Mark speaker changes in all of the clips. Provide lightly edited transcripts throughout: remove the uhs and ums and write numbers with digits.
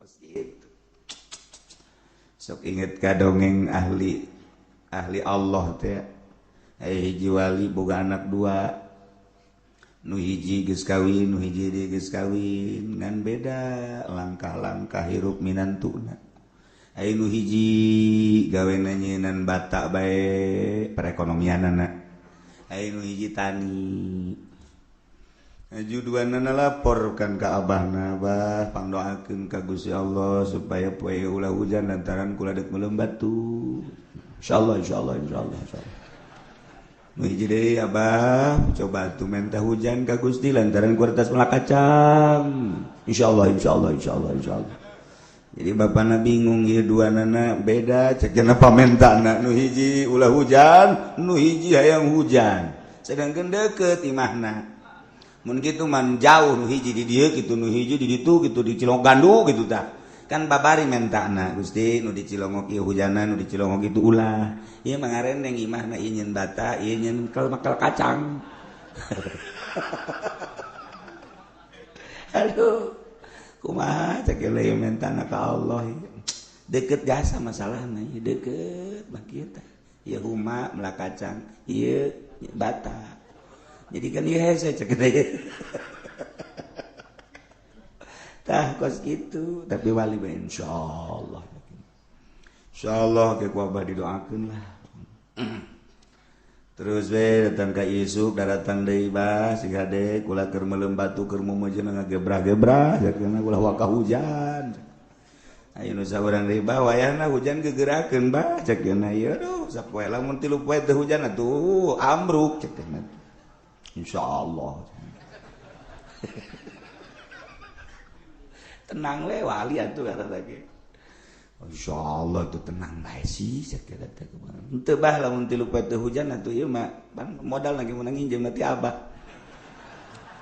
Speaker 1: Pasti itu. Sok inget ka dongeng ahli ahli Allah teh. Hiji wali boga anak dua, nu hiji geus kawin, nu hiji deui geus kawin, ngan beda langkah-langkah hirup minantuna. Aya nu hiji gawena nyieunnan bata bae perekonomianana, aya nu hiji tani. Aju duanana laporkan ka abahna, "Bah, pangdoakeun ka Gusti Allah supaya poe ulah hujan lantaran kula deuk meuleum batu." Insyaallah, insyaallah, insyaallah, insyaallah. Nu hiji deui, "Abah, coba tuh minta hujan ka Gusti lantaran kualitas melak kacang." Insyaallah, insyaallah, insyaallah, insyaallah. Jadi bapana bingung, ieu duanana beda cek cenah pamentana, nu hiji ulah hujan, nu hiji hayang hujan. Sedangkan deket imahna. Mun kitu man jauh, nu hiji di dieu kitu, nu hiji di ditu kitu, di Cilongok Gandu kitu tah. Kan babari mentana, "Gusti, nu di Cilongok ieu hujanan, nu di Cilongok itu ulah." Ieu mah ngareneng imahna, ieu nyeun bata, ieu nyeun makel kacang. Aduh, kumaha cek ieu mentana ka Allah. Deket jasa masalahna, ieu deket mah kieu teh. Ieu huma melak kacang, ieu bata. Jadi kan ieu hese cek teh. Tah kos gitu, tapi wali mah insyaallah. Insyaallah ke ku abah didoakeun lah. Terus we datang ka isuk, datang deui, "Bah, sing hade kula keur meuleum batu keur mumujeuna ngagebrah-gebrah jakena ulah waka hujan." Ayo nu saurang deui, "Bah, wayahna hujan gegerakeun, Bah," cek cenah. "Ieu aduh, sapoe lamun 3 poe teu hujan atuh ambruk," cek cenah. Insyaallah. Tenang le wali atuh kata lagi. Insyaallah tuh tenang bae sih cek kata teh. Henteu bah, lamun 3 poe teu hujan atuh ieu mah modal lagi menang nginjem nanti abah.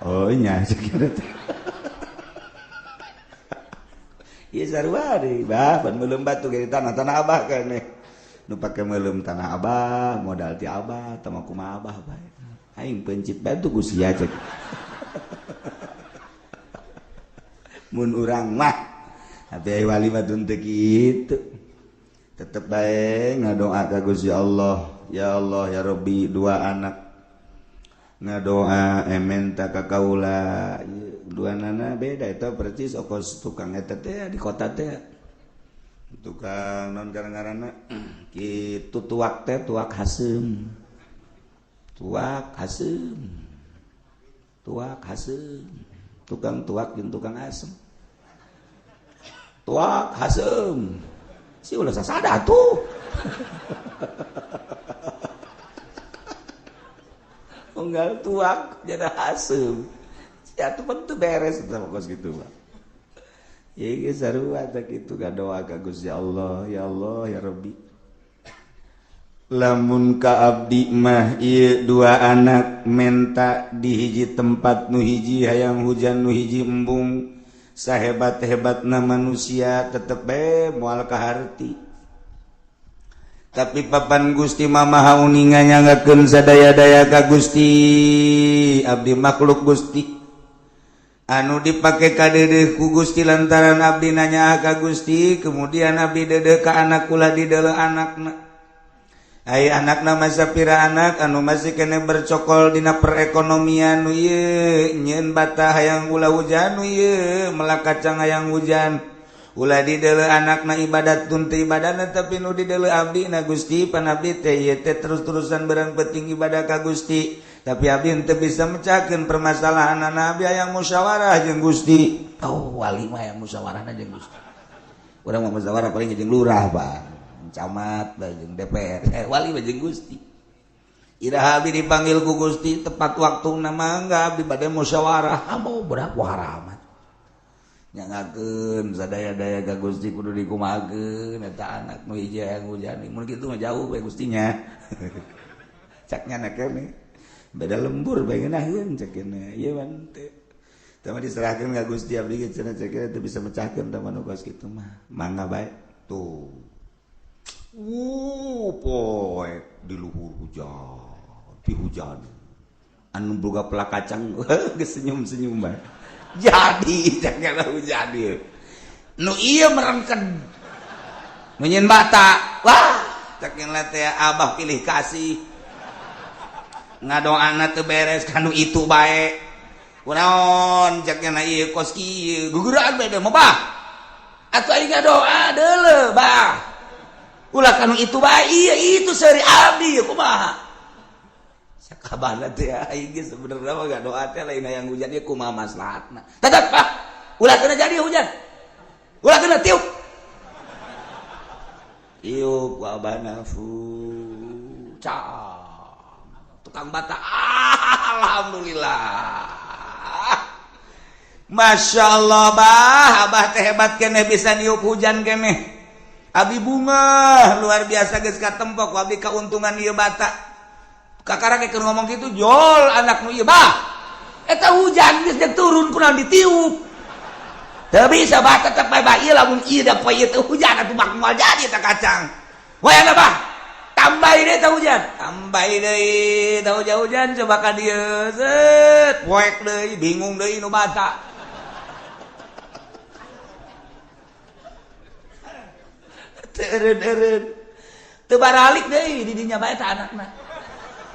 Speaker 1: Oh nya cek kata teh. Ieu sarua deui, bah, pan meuleum batu ge tanah tanah abah keneh. Nu pake meuleum tanah abah, modal ti abah, tah mah kumaha abah bae. Aing pencit batu ku sia cek. Mun urang mah tapi wali mah teu kitu. Tetep bae ngadoa ka Gusti Allah, ya Allah ya Rabbi, dua anak ngadoa ementa ka kaula, dua nana beda eta percis okos tukang eta teh di kota teh. Tukang non ngaranna kitu tuak teh, tuak haseum. Tuak haseum, tuak haseum, tukang tuak jeung tukang asem, tuak haseum si ulah sasada tuh. Unggal tuak jadi haseum si atuh pan teu beres teh kos kitu mah. Ieu geus sarua teh kitu ngadoa ka Gusti Allah, ya Allah ya Rabbi. Lamun ka abdi mah ieu dua anak menta di hiji tempat, nu hiji hayang hujan, nu hiji embung, sahebat-hebatna manusia tetep bae moal kaharti. Tapi papan Gusti mah maha uninga nyanggakeun sadaya-daya ka Gusti, abdi makhluk Gusti anu dipake kadeudeuh ku Gusti lantaran abdi nanya ka Gusti, kemudian abdi deudeuh ka anak kula dideuleu anakna. Ay anak nama sapira anak anu masih kena bercokol dina perekonomian, nu ieu nyeun bata hayang ulah hujan, nu ieu melak kacang hayang hujan, ulah dideuleu anakna ibadat tun teu ibadahna, tapi nu dideuleu abdi na Gusti, pan abdi teh ieu teh terus-terusan berang penting ibadah ka Gusti, tapi abdi teu bisa mecahkeun permasalahan anak, abdi hayang musyawarah jeung Gusti. Oh, wali mah hayang musyawarahna jeung Gusti. Urang mah musyawarah paling jeung lurah, Pak, camat, jeung DPR, wali mah jeung Gusti. Iraha abdi dipanggil ku Gusti tepat waktu nama enggak abdi bade musyawarah, mau berapa haramat nyangakeun sadaya-daya ka Gusti kudu dikumahakeun eta anak nu hiji hayang hujan, mun kitu mah jauh bae Gustinya. Cak nyana keneh beda lembur bae ngeunaheun cek keneh ieu mah teu. Tah mah diserahkeun ka Gusti abdi ge cenah cek teu bisa mecahkeun tah mah nu kos kitu mah. Mangga bae tuh. Poek di luhur hujan, di hujan. Anu boga pelak kacang geus senyum-senyum bae. Jadi jangan hujan ieu. Nu ieu merengken. Nu nyieun bata. Wah, cek teh abah pilih kasih. Ngadoana teu beres kanu itu bae. Kunaon cek nya ieu kos kieu. Guguran bae mah bah. Atuh aing ngadoa deuleu bah. Ulah kanu itu bae, iya itu seuri abdi kumaha. Sakabana teh aing ge sebenarnya mah ngadoa teh lain hayang hujan ieu kumaha maslahatna. Tetep bah. Ulah kena jadi hujan. Ulah kena tiup. Tiup ku abahna fu. Tukang bata alhamdulillah. Masya Allah bah, abah teh hebat keneh bisa niup hujan keneh. Abi bunga luar biasa geus katempok ku abdi kauntungan ieu bata. Kakara keur ngomong kitu jol anak nu ieu bah. Eta hujan geus turun kunaon ditiup. Teu bisa bah tetep bae bah ieu lamun ieu da poe ieu teu hujan atuh bak moal jadi eta kacang. Wayahna bah. Tambah deui teh hujan. Tambah deui teh hujan coba ka dieu set poek deui bingung deui nu bata. Teu eureun-eureun. Teu baralik deui di dinya bae tah anakna.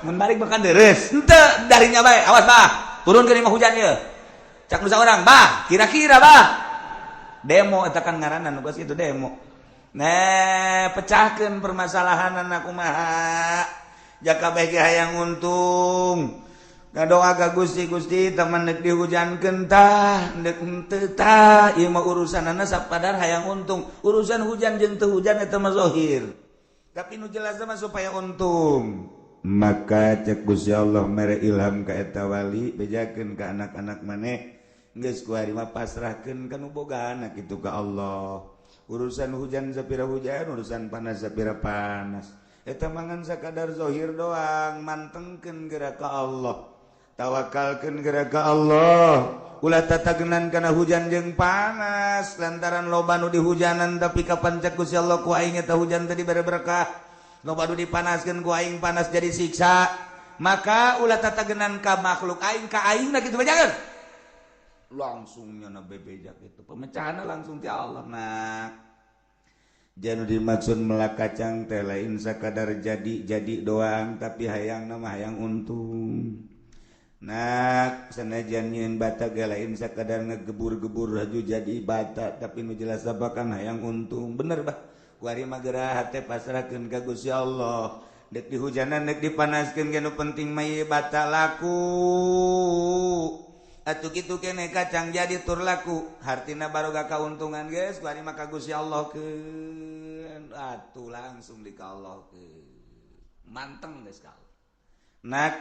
Speaker 1: Mun balik makan deres. Henteu darinya bae. Awas bah, turun ke imah hujan ieu. Cak nu saurang, bah, kira-kira bah. Demo eta kan ngaranna nu geus kitu demo. Nah, pecahkeun permasalahan anak kumaha. Jaka bae ge hayang untung. Ngadoa ka Gusti, Gusti teman deuk dihujankeun tah, deuk henteu tah, ieu mah urusanana sapadar hayang untung. Urusan hujan jeung teu hujan eta mah zahir. Tapi nu jelas mah supaya untung. Maka cek Gusti Allah mere ilham ka eta wali, bejakeun ka anak-anak maneh, geus ku ari mah pasrahkeun ka nu boga anak kitu ka Allah. Urusan hujan sapira hujan, urusan panas sapira panas. Eta mangan sakadar zahir doang, mantengkeun geura ka Allah. Tawakalkeun geura ka Allah. Ulah tatagenan kana hujan jeung panas lantaran loba nu dihujanan tapi kapan cek Gusti Allah ku aing eta hujan teh dibere berkah. Loba nu dipanaskeun ku aing panas jadi siksa. Maka ulah tatagenan ka makhluk aing ka aing na kitu bejakeun. Langsung nyana bebejak itu pemecahanna langsung ti Allah nak. Janu dimaksud melak kacang teh lain sakadar jadi-jadi doang tapi hayang nama hayang untung. Nak sanajan nyieun bata ge lain sakadar ngegebur-gebur haju jadi bata tapi nu jelas bakan hayang untung. Bener bah. Ku ari mah geura hate pasrahkeun ka Gusti Allah. Dek dihujanan dek dipanaskeun ge nu penting mah ieu bata laku. Atuh kitu keneh kacang jadi tur laku. Hartina baroga kauntungan geus ku ari mah ka Gusti Allah keun. Atuh langsung di ka Allah keun. Manteng geus ka Allah. Nak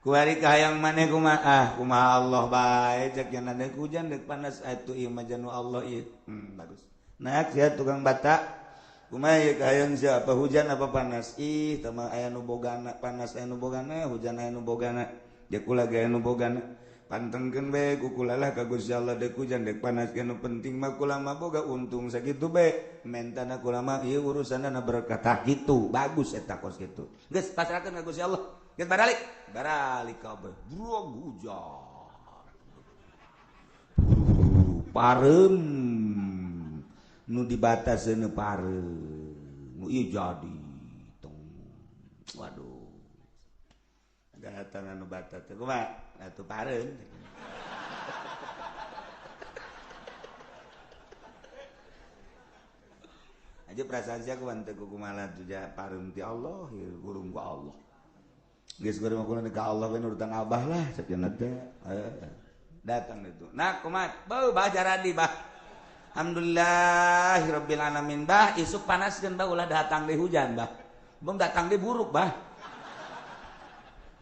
Speaker 1: kuari kahayang maneh kumaha ah kumaha Allah bae cek nya dek hujan dek panas atuh ieu mah janu Allah ieu. Bagus. Nak sia tukang bata kumaha ieu kahayang sia apa hujan apa panas? Ih tah mah aya nu bogana panas aya nu bogana hujan aya nu bogana. Dia kula ge aya nu bogana. Pantengkeun bae ku kula lah ka Gusti Allah dek hujan dek panas ge nu penting mah kula mah boga untung sakitu bae. Mentana kula mah ieu urusanna berkah tah kitu. Bagus eta kos kitu. Geus pasrahkeun ka Gusti Allah. Geus baralik. Baralik kabeh. Brog hujan. Pareum. Nu dibataseun pareum. Nu ieu jadi. Tong. Waduh. Datang anu bata teh kumaha? Atuh pareum. Aja perasaan sia kumaha teu kumaha tuh ja pareum ti Allah, ieu gurung ku Allah. Geus gurung ku ka Allah we nurutan abah lah cek cenah teh. Datang itu. Nah kumaha? Beuh bah jaradi bah. Alhamdulillahirabbil alamin bah, isuk panaskeun bah ulah datang deui hujan bah. Belum datang deui buruk bah.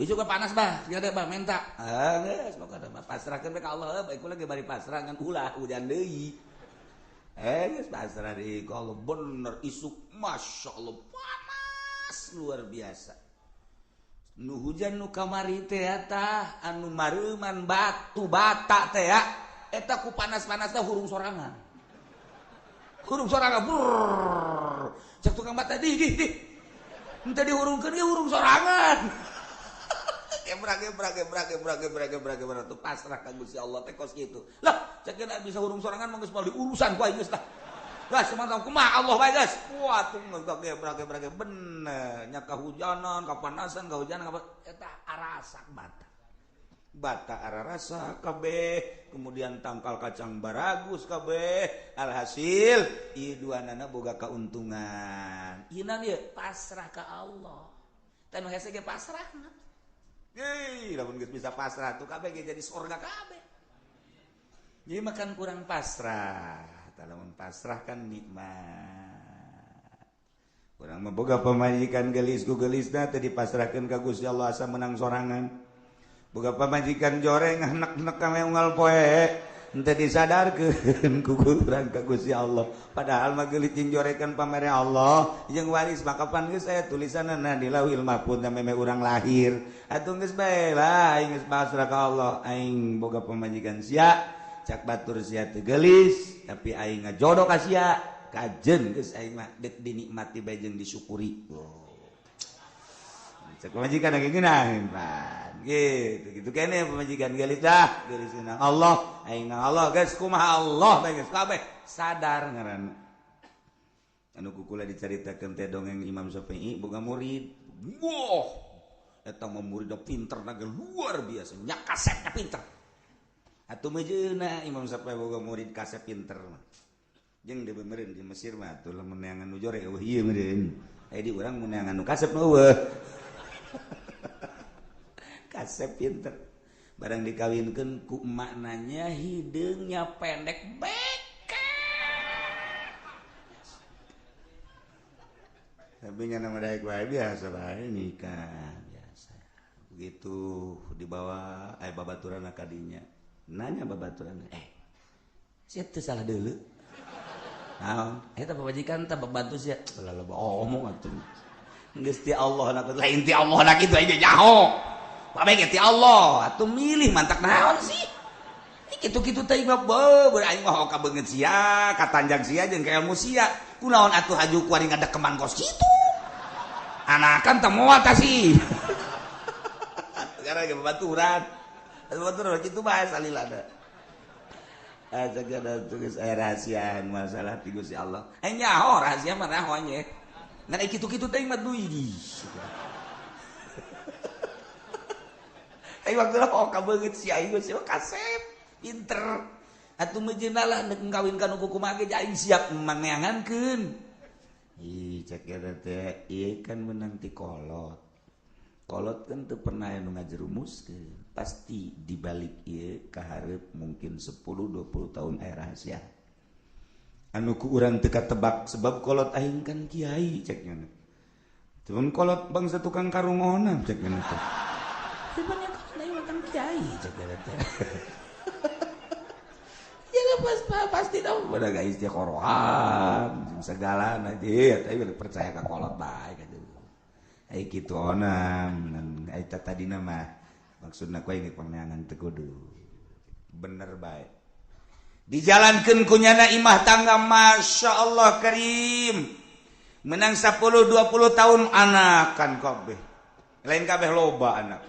Speaker 1: Besok panas bah, segala bah minta. Ah geus pokona mah pasrahkeun we ka Allah, bae kula ge bari pasrah ngan ulah hujan deui. Geus pasrah deui ka Allah bener isuk masyaallah panas luar biasa. Nu hujan nu kamari teh tah anu mareuman batu bata teh ya eta ku panas-panasna hurung sorangan. Hurung sorangan brrrr. Cek tukang bata di di. Henteu dihurungkeun ge hurung sorangan. Gebrak gebrak gebrak gebrak gebrak gebrak gebrak tuh pasrah ka Gusti Allah teh kos kitu. Lah, cek bisa hurung sorangan mah geus moal diurusan ku aing geus lah. Lah semantap kumaha Allah bae geus. Wah tuh gebrak gebrak bener nya kahujanan, kapanasan, kahujanan eta arasak bata. Bata ararasa kabeh, kemudian tangkal kacang baragus kabeh. Alhasil ieu duanana boga keuntungan. Ieu naon ieu? Pasrah ka Allah. Teh nu hese ge pasrahna. Hei, lamun geus bisa pasrah tuh kabeh ge jadi surga kabeh. Jadi makan kurang pasrah. Tah lamun pasrah kan nikmat. Urang mah boga pamajikan geulis ku geulisna teh dipasrahkeun ka Gusti Allah asa menang sorangan. Boga pamajikan joreng enek-enek kame unggal poe henteu disadarkeun ku urang ka Gusti Allah. Padahal mah geulis jeung jorekan pamere Allah jeung waris maka pan geus aya tulisanna di Lauhil Mahfuz meme urang lahir. Atuh geus bae lah aing geus pasrah ka Allah. Aing boga pamajikan sia, cak batur sia teu geulis, tapi aing ngajodoh ka sia. Kajen geus aing mah deuk dinikmati bae jeung disyukuri. Oh. Cak pamajikan lagi ngeunaheun pan. Gitu gitu kene pamajikan geulis dah, geulis nang Allah, aing nang Allah geus kumaha Allah bae geus kabeh sadar ngaranna. Anu kukula dicaritakeun teh dongeng Imam Syafi'i boga murid. Wah, eta mah muridna pinterna ge luar biasa, nya kasepna pinter. Atuh mejeuna Imam Syafi'i boga murid kasep pinter mah. Jeung deui meureun di Mesir mah atuh lamun neangan nu jore eueuh ieu meureun. Aya di urang mun neangan nu kasep mah eueuh. Kasep pinter. Barang dikawinkeun ku emaknanya hideungnya pendek beke. Tapi nya nama daek bae biasa bae nikah biasa. Begitu dibawa aya babaturanna ka dinya. Nanya babaturanna, sia teu salah deuleu. Naon? Eta pamajikan teh babantu sia. Lah loba omong atuh. Geus ti Allah na lain ti Allah na kitu aja nyaho. Babe ge ti Allah, atuh milih mantak naon sih? Kitu-kitu teh mah beuh aing mah ka beungeut sia, katanjang sia jeung ka ilmu sia. Kunaon atuh haju kuari ngadekeman kos kitu. Anakan teh moal tah sih. Sekarang ge babaturan. Babaturan kitu bae salilana. Sagala tugas aya rahasiaan masalah ti Gusti Allah. Aing nyaho rahasia mah nyaho nya. Ngan kitu-kitu teh mah duit. Aing waktu oh ka beungeut si aing geus kasep pinter. Atuh mejeuna lah nek ngawin ka nu kumaha ge aing siap mangeangankeun. Ih cek eta teh ieu kan meunang ti kolot. Kolot kan teu pernah anu ngajerumuskeun. Pasti dibalik ieu kahareup mungkin 10 20 tahun aya rahasia. Anu ku urang teu katebak sebab kolot aing kan kiai cek nya. Cuman kolot bangsa tukang karungonan cek nya teh. Cuman yang kolot aing kan kiai cek nya teh. Ya pasti tahu pada guys dia korohan segala nanti tapi percaya ka kolot bae gitu. Ai kitu onam ai tadi nama maksudna ku aing pangeangan teu kudu bener bae. Dijalankeun ku nyana imah tangga Masya Allah karim. Menang 10 20 tahun anakan kabeh. Lain kabeh loba anak.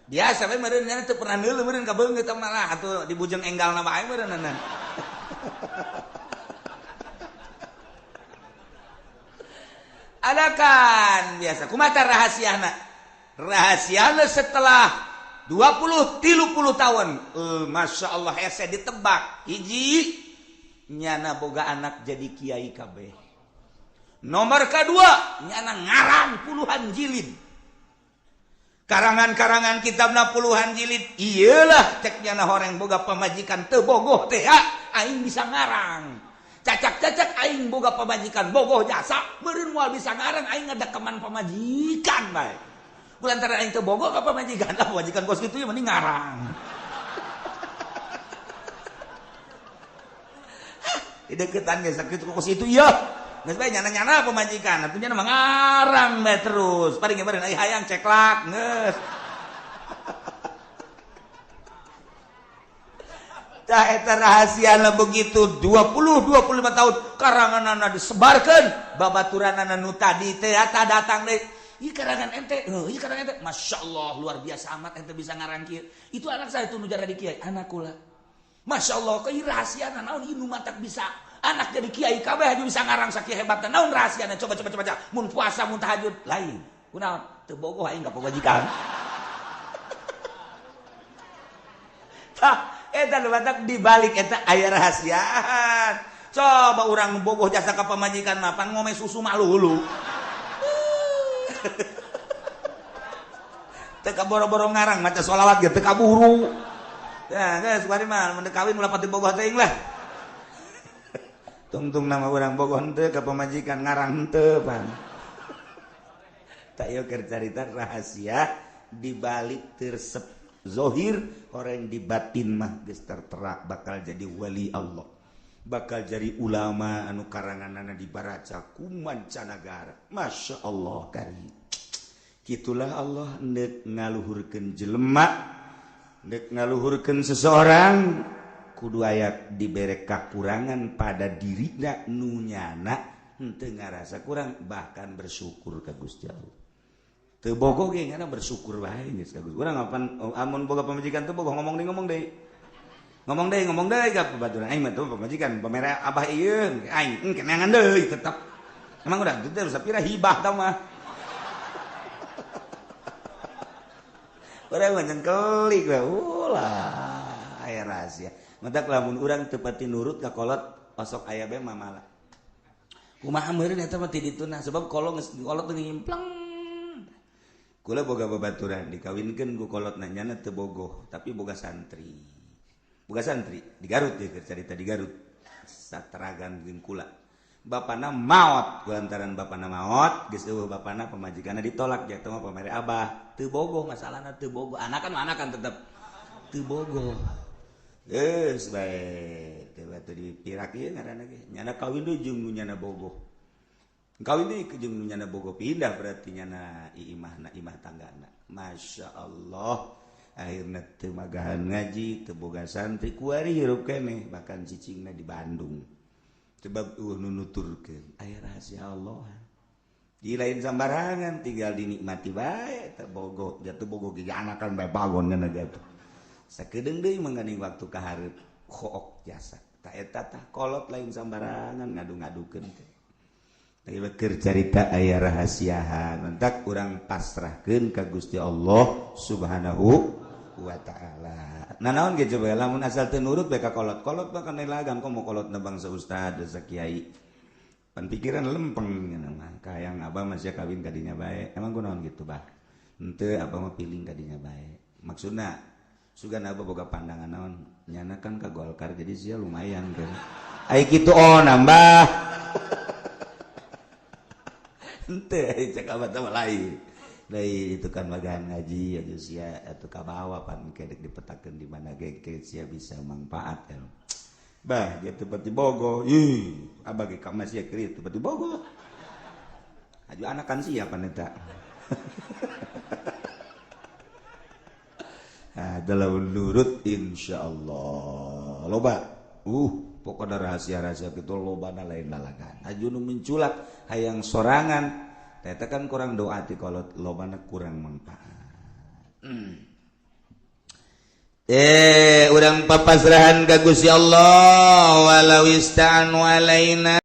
Speaker 1: Biasa we meureun nyana teu pernah neuleuh meureun ka beungeut malah atuh dibujeng enggalna bae meureunna. Adakan biasa kumaha rahasiana? Rahasiana setelah 20 30 tahun Masya Allah hese ditebak hiji nyana boga anak jadi kiai kabeh. Nomor kedua nyana ngarang puluhan jilid. Karangan-karangan kitabna puluhan jilid. Iyalah cek nyana horeng boga pamajikan teu bogoh teh aing bisa ngarang. Cacak-cacak aing boga pamajikan bogoh jasa meureun moal bisa ngarang aing ngadekeman pamajikan bae. Lantaran aing teu bogoh ka pamajikan lah pamajikan kos kitu ya mending ngarang. Dideketan ge sakitu kos kitu ieu. Geus bae nyana-nyana pamajikan atuh nyana mah ngarang bae terus. Paling meureun ai hayang ceklak geus. Tah eta rahasiana begitu 20 25 tahun karanganana disebarkeun babaturanana nu tadi teh datang deui. Ieu karangan ente, heuh, ieu karangan ente. Masya Allah, luar biasa amat ente bisa ngarang kieu. Itu anak saya tuh nu jadi kiai, anak kula. Masya Allah, kau rahasia naon ieu nu matak bisa anak jadi kiai kabeh aja bisa ngarang sakieu hebatna. Naon rahasiana? Coba coba coba coba. Mun puasa, mun tahajud, lain. Kunaon? Teu bogoh aing ka pamajikan. Tah, eta nu matak dibalik eta aya rahasiaan. Coba urang bogoh jasa ka pamajikan mah pan ngome susu malulu. Teu kaboro-boro ngarang maca sholawat ge teu kaburu. Ya, geus kuari mah mun kawin ulah pati bogoh teuing lah. Tungtung nama urang bogoh henteu ka pamajikan ngarang henteu pan. Tak ieu keur carita rahasia dibalik tersep zohir orang di batin mah geus tertera bakal jadi wali Allah. Bakal jadi ulama anu karanganana dibaraca ku mancanagara. Masya Allah karim. Kitulah Allah nek ngaluhurkeun jelema, nek ngaluhurkeun seseorang kudu aya dibere kakurangan pada dirina nu nyana henteu ngarasa kurang, bahkan bersyukur ka Gusti Allah. Teu bogoh ge ngana bersyukur bae geus ka Gusti. Urang apan amun boga pamajikan teu bogoh ngomong deui ngomong deui. Ngomong deui ngomong deui ka babaturan aing mah teu pamajikan pamere abah ieu aing keneangan deui tetep. Emang udah teu sapira hibah tah mah. Urang mah kelik we ulah aya rahasia. Matak lamun urang teu pati nurut ka kolot osok aya bae mamala. Kumaha meureun eta mah ti dituna sebab kolot geus kolot teu ngimplang. Kula boga babaturan dikawinkeun ku kolot nanyana teu bogoh tapi boga santri. Boga santri di Garut ieu carita di Garut. Sateragan jeung kula. Bapana maot, lantaran bapana maot geus eueuh bapana pamajikanna ditolak jatuh mah pamere abah. Teu bogoh masalahna teu bogoh. Anakan tetep teu bogoh. Geus bae teu batu dipirak ieu ngaranna ge. Nyana kawin deui jeung nu nyana bogoh. Kawin deui jeung nu nyana bogoh pindah berarti nyana imahna imah tanggana. Masya Allah. Akhirna teu magahan ngaji, teu boga santri kuari hirup keneh bahkan cicingna di Bandung. Sebab nu nuturkeun aya rahasia Allah. Di lain sambarangan tinggal dinikmati bae teu bogoh, jatuh bogoh ge anakan bae bagon nya jatuh. Sakedeung deui mangganing waktu ka hareup khook jasa. Ta eta tah kolot lain sambarangan ngadu-ngadukeun teh. Keur carita aya rahasiahan, mentak urang pasrahkeun ka Gusti Allah Subhanahu wa taala. Nah naon ge coba lamun asal teu nurut bae ka kolot-kolot mah kana lagang komo kolotna bangsa ustad desa kiai. Pan pikiran lempeng nya mah kahayang abah masih kawin ka dinya bae. Emang kunaon gitu bah? Henteu abah mah piling ka dinya bae. Maksudna sugan abah boga pandangan naon? Nyana kan ka Golkar jadi sia lumayan kan. Ai kitu oh nambah. Henteu cek abah teh lain. Lain itu kan magahan ngaji atuh sia atuh kabawa pan kedek dipetakeun di mana ge sia bisa manfaat kan. Bah gitu pati bogo. Ih, abah ge ka masih keur itu pati bogo. Aju anakan sia pan eta. Adalah nurut insyaallah. Loba. Pokoknya rahasia-rahasia gitu loba na lain lalagan. Aju nu menculak hayang sorangan. Eta kan kurang doa ti kolot lobana kurang manfaat. Urang papasrahan ka Gusti Allah walau ista'anu alaina.